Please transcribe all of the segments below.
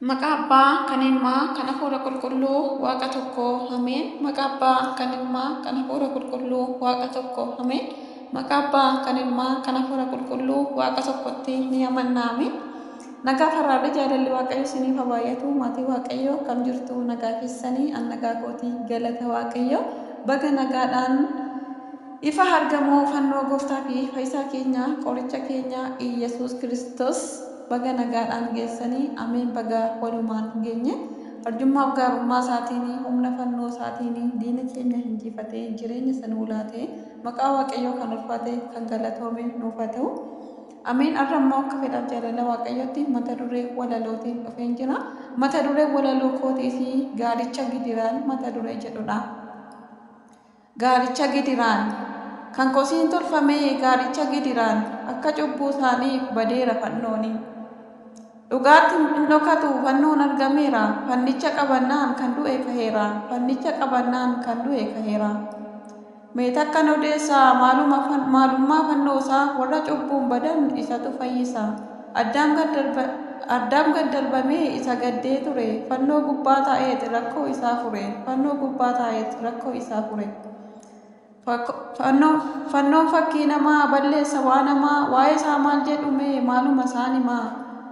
Maqaa Abbaa, kan Ilmaa, kan Hafuura Qulqulluu, Waaqa tokko, Ameen. Maqaa Abbaa, kan Ilmaa, kan Hafuura Qulqulluu, Waaqa tokko, Ameen. Maqaa Abbaa, kan Ilmaa, kan Hafuura Qulqulluu, Waaqa tokkotti ni amanna, Ameen. Nagaa faraarri jaalalli Waaqayyo isiniif haa baay'atu. Maatii Waaqayyoo akkam jirtu? Nagaa keessanii? An nagaa kootii, galata Waaqayyo. Baga nagaadhaan ifa argamuu fannoo gooftaa fi fayyisaa keenya, qoricha keenya Iyyasuus Kiristoos baga nagaadhaan geessanii. Ameen. Baga walumaan geenye. Arjummaaf gaarummaa isaatiin, humna fannoo isaatiin diina keenya injifatee jireenya isa nuu laatee, maqaa Waaqayyoo kan ulfaate kan galatoome nuuf haa ta'u. Ameen. Har'a immoo akka fedhaaf jaalala Waaqayyootti mata duree walalootiin dhufeen jira. Mata duree walaloo kootii fi gaaricha gidiraan mata duree jedhudha. Gaaricha gidiraan kan kosiin tolfamee, gaaricha gidiraan akka cubbuu isaaniif badeera fannooni. Dhugaatti hin dhokatu, fannoon argameera. Fannicha qabannaan kan du'e kaheera. Fannicha qabannaan kan du'e kaheera. Mee takkan odeessaa maalummaa fannoosaa, warra cubbuun badan isatu fayyisa. Addaam gad darbamee isa gaddee ture. Fannoo gubbaa taa'eet rakkoo isaa fure. Fannoo gubbaa taa'eet rakkoo isaa fure. Fannoon fakkii namaa balleessa waa namaa, waa'ee isaa maal jedhume, maaluma isaan himaa.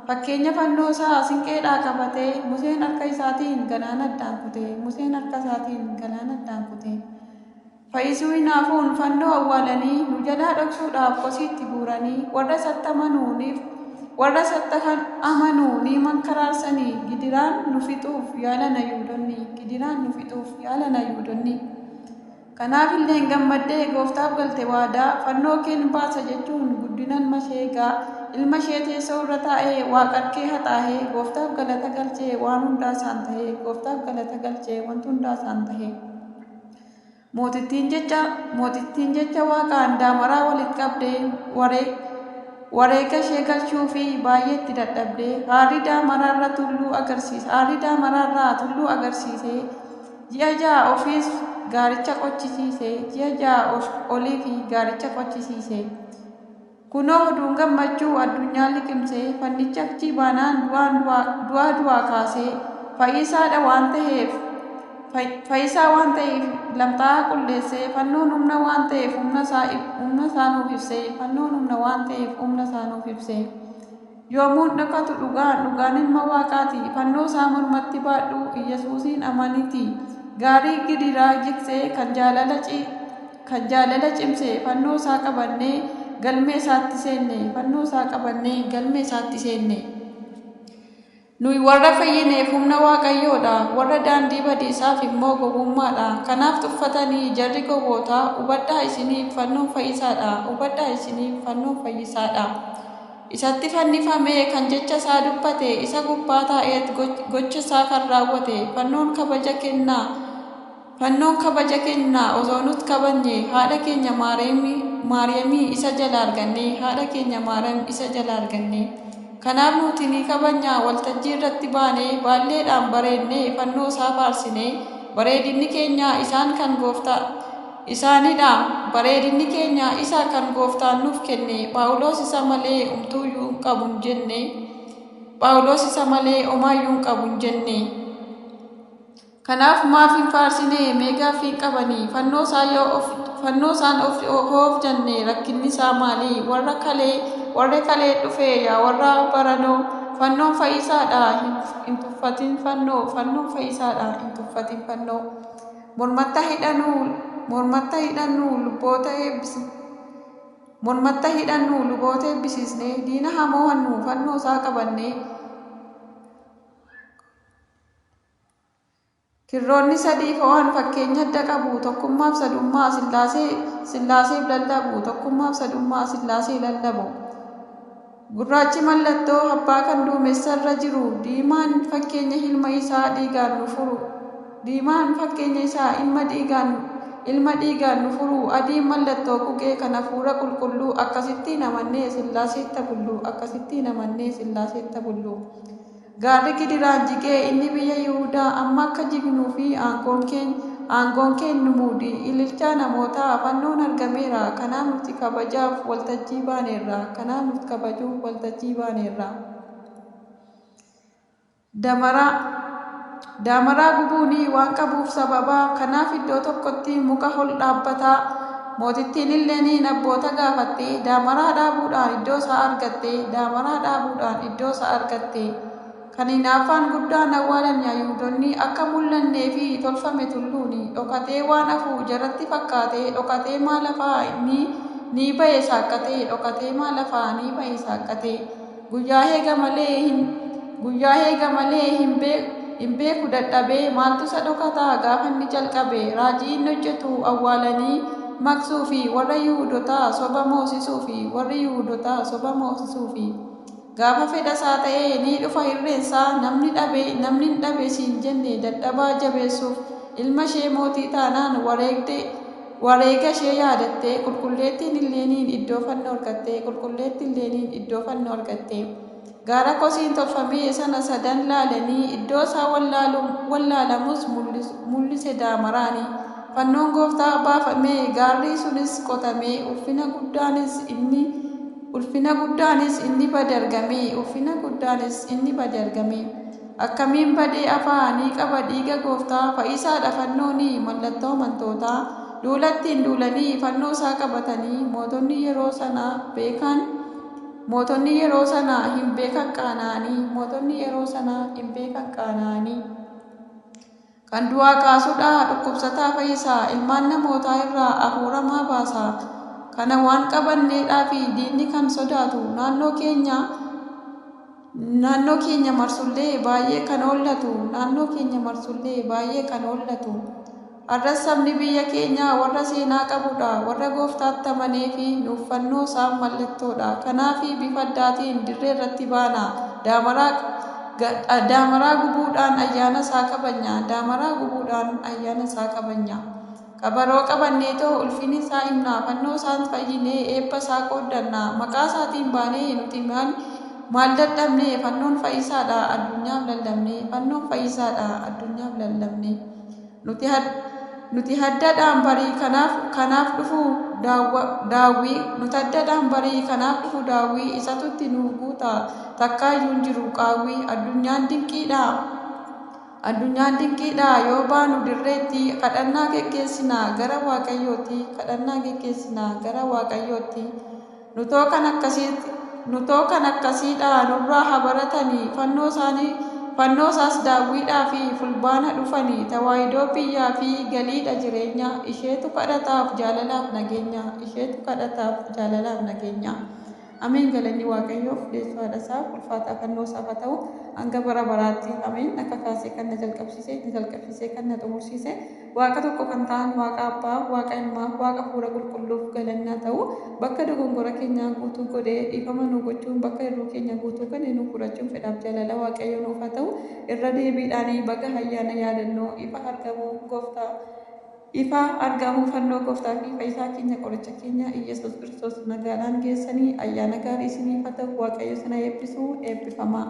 Fakkeenya fannoo isaa sinqeedhaa qabatee, Museen harka isaatiin galaana addaan kute. Museen harka isaatiin galaana addaan kute. Fayyisuu hinaafuun fannoo awwaalanii, nu jalaa dhoksuudhaaf kosiitti guuranii, warra isatti amanuu ni mankaraarsanii. Gidiraan nu fixuuf yaalan Ayihuudonni. Gidiraan nu fixuuf yaalan Ayihuudonni. Kanaaf illee gammaddee gooftaaf galte waadaa, fannoo keen baasa jechuun guddinan masheegaa. Ilma ishee teessoo irra taa'ee waaqarkee haxaahee, gooftaaf galata galchee waan hundaa isaan tahee, gooftaaf galata galchee wanti hundaa isaan tahee. Mootittiin jecha waaqaan daamaraa walitti qabdee, wareega ishee galchuu fi baay'ee itti dadhabdee, aarri daamaraarra tulluu agarsiise. Aarri daamaraarraa tulluu agarsiise. Ji'a 6 ofiis gaaricha qochisiise. Ji'a 6 olii fi gaaricha qochisiise. Kunoo oduun gammachuu addunyaa liqimsee, fannicha achi baanaan du'aa du'aa kaasee, fayyisaadha waan ta'eef, fayyisaa waan ta'eef lamxaa'aa qulleessee, fannoon humna waan ta'eef humna isaa nuuf ibsee, fannoon humna waan ta'eef humna isaa nuuf ibsee. Yoomuun dhokatu dhugaan, dhugaan ilma waaqaati. Fannoo isaa mormatti baadhu, Iyyasuusiin amaniti. Gaarii gidiraa jigsee kan jaalala cimse, fannoo isaa qabannee galmee isaatti seenne. Fannoo isaa qabannee galmee isaatti seenne. Nuyi warra fayyineef humna Waaqayyoodha. Warra daandii badiisaaf immoo gowwummaadha. Kanaaf tuffatanii jarri gowwootaa, hubadhaa isiniif fannoon fayyisaadha. Hubadhaa isiniif fannoon fayyisaadha. Isatti fannifamee kan jecha isaa dubbate, isa gubbaa taa'eet gocha isaa kan raawwate, fannoon kabaja kennaa. Fannoon kabaja kennaa osoo nut kabajne, haadha keenya Maariyaamii isa jala arganne. Haadha keenya Maariyaam isa jala arganne. Kanaaf nuti ni kabajna, waltajjii irratti baanee, baalleedhaan bareennee fannoo isaa faarsine. Bareedinni keenya isaan kan gooftaa isaanidha. Bareedinni keenya isa kan gooftaan nuuf kenne. Phaawulos isa malee homtuuyyuu hin qabu hin jenne. Phaawulos isa malee homaayyuu hin qabu hin jenne. Kanaaf maaf hin faarsine? Mee gaaffii qabanii? Fannoo isaan of jenne rakkinni isaa maali? Warra kalee dhufe yaa warra baranoo, fannoon fayyisaadha hin tuffatin fannoo. Fannoon fayyisaadha hin tuffatin fannoo. Mormatta hidhannu luboota eebbisiisne, diina haa mo'annu fannoo isaa qabanne. Kirroonni sadii fo'aan fakkeenya adda qabu. Tokkummaaf sadummaa Sillaaseef lallabu. Tokkummaaf sadummaa Sillaasee lallabu. Gurraachi mallattoo abbaa kan duumessa irra jiru. Diimaan fakkeenya ilma isaa dhiigaan nu furu. Diimaan fakkeenya isaa ilma dhiigaan nu furu. Adiin mallattoo gugee kan hafuura qulqulluu. Akkasittiin amannee Sillaaseetta bullu. Akkasittiin amannee Sillaaseetta bullu. Gaarri gidiraan jigee inni biyya Yihudaa amma akka jignuu fi aangoon keenya muudi. Ililchaa namootaa, fannoon argameera. Kanaaf nuti kabajaaf waltajjii baaneerra. Kanaaf nuti kabajuuf waltajjii baaneerra. Damaraa Daamaraa gubuun waan qabuuf sababa kanaaf iddoo tokkotti muka ol dhaabbataa. Mootittiin illee abboota gaafatte, daamaraa dhaabuudhaan iddoo isaa argatte, daamaraa dhaabuudhaan iddoo isaa argatte. Kan hinaaffaan guddaan awwaalan Yihuudoonni akka mul'annee fi tolfame tulluun dhokatee waan hafu jaratti fakkaate, dhokatee maal hafaa ni ba'e saaqqate, dhokatee maal hafaa ni ba'e saaqqate. Guyyaa eega malee hin guyyaa eega malee hin beeku dadhabee, maaltu isa dhokataa gaafa inni jalqabe. Raajii inni hojjetu awwaalanii maqsuu fi warra Yihuudotaa soba moosisuu fi warri Yihuudotaa soba moosisuu fi gaafa fedha isaa ta'ee ni dhufa hirreensaa, namni dhabe namni hin dhabe siin jenne dadhabaa jabeessuuf. Ilma ishee mootii taanaan wareegde, wareega ishee yaadatte. Qulqulleettiin Illeeniin iddoo fannoo argatte, qulqulleettiin Illeeniin iddoo fannoo argatte. Gaara kosiin tolfamee sana sadan laalanii iddoo isaa wallaalamus mul'ise daamaraani. Fannoon gooftaa baafamee, gaarri sunis qotamee, ulfina guddaanis inni bade argame, ulfina guddaanis inni bade argame. Akkamiin badee afaa ni qaba dhiiga gooftaa? Fayyisaadha fannooni mallattoo amantootaa. Duulattiin duulanii fannoo isaa qabatanii, mootonni yeroo sana hin beekan qaana'anii, mootonni yeroo sana hin beekan qaana'anii. Kan du'aa kaasuudha, dhukkubsataa fayyisaa, ilmaan namootaa irraa hafuuramaa baasa. Kana waan qabanneedhaa fi diinni kan sodaatu, naannoo keenya marsullee baay'ee kan hollatu, naannoo keenya marsullee baay'ee kan hollatu. Har'as sabni biyya keenyaa warra seenaa qabudha, warra gooftaatti amanee fi nuuf fannoo isaan mallattoodha. Kanaaf bifa addaatiin dirree irratti baana. Daamaraa gubuudhaan ayyaana isaa kabajna, daamaraa gubuudhaan ayyaana isaa kabajna. Kabaroo qabanneetoo ulfina isaa himna, fannoo isaan fayyinee eebba isaa qooddanna. Maqaa isaatiin baanee nuti maal dadhabne? Fannoon fayyisaadha addunyaaf lallabne, fannoon fayyisaadha addunyaaf lallabne. Nuti haddadhaan barii kanaaf dhufu daawwii, nuti haddadhaan barii kanaaf dhufu daawwii, isatu itti nu guuta takkaayyuu hin jiru qaawwii. Addunyaan dinqiidha. Addunyaan dinqiidha, yoo baanu dirreetti kadhannaa geggeessinaa gara Waaqayyootti, kadhannaa geggeessinaa gara Waaqayyootti. Nutoo kan akkasiidha nurraa haa baratanii, fannoo isaanii fannoo isaas daawwiidhaa fi fulbaana dhufanii. Tawaahidoo biyyaa fi galiidha jireenya, isheetu kadhataaf jaalalaaf nageenya, isheetu kadhataaf jaalalaaf nageenya. Ameen. Galanni Waaqayyoof, deessoo haadha isaaf, ulfaataa fannoo isaaf haa ta'u hanga bara baraatti. Ameen. Akka kaasee kan na jalqabsiise, na jalqabsiisee kan na xumursiise, Waaqa tokko kan ta'an, Waaqa Abbaa, Waaqa Ilmaa, Waaqa Hafuura Qulqulluuf galannaa ta'u. Bakka dogongora keenyaa guutuu godhee dhiifama nu gochuun, bakka hir'uu keenya guutuu kan nu fudhachuun fedhaaf jaalala Waaqayyoo nuuf haa ta'u. Irra deebiidhaanii baga ayyaana yaadannoo ifa argamuu gooftaa, ifa argamuu fannoo gooftaa fi fayyisaa keenya, qoricha keenya Iyyasuus Kiristoos nagaadhaan geessanii ayyaana gaarii isiniif haa ta'u. Waaqayyo sana eebbisu. Eebbifamaa.